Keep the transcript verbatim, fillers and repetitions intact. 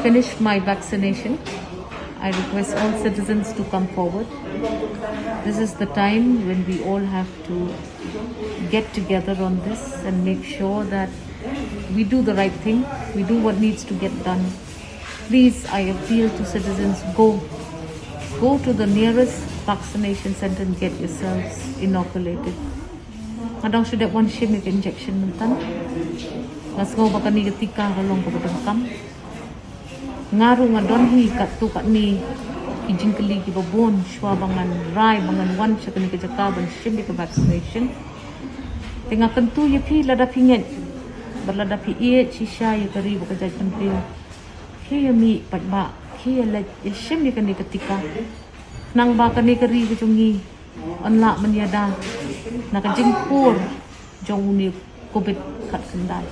Finish my vaccination. I request all citizens to come forward. This is the time when we all have to get together on this and make sure that we do the right thing, we do what needs to get done. Please, I appeal to citizens, go. Go to the nearest vaccination center and get yourselves inoculated. Nga dang shu dep wan shim ïa ka injection mynta. Nga sngew ba kane ka tika ka long kaba donkam. Nga ruh nga don hi katto katne ki jingkylli kiba bun shuwa ba ngan rai ba ngan wan sha kane ka jaka ban shim ïa ka vaccination. Te nga kyntu ïa phi, lada phi ngeit bad lada phi ïeit shisha ïa ka ri bad ka jaitbynriew, phi ïa mih paidbah, phi ïa leit ïa shim ïa kane ka tika. Khnang ba kane ka ri ka jong ngi yn lah ban ïada na ka jingpur jong une u Covid khatkhyndai.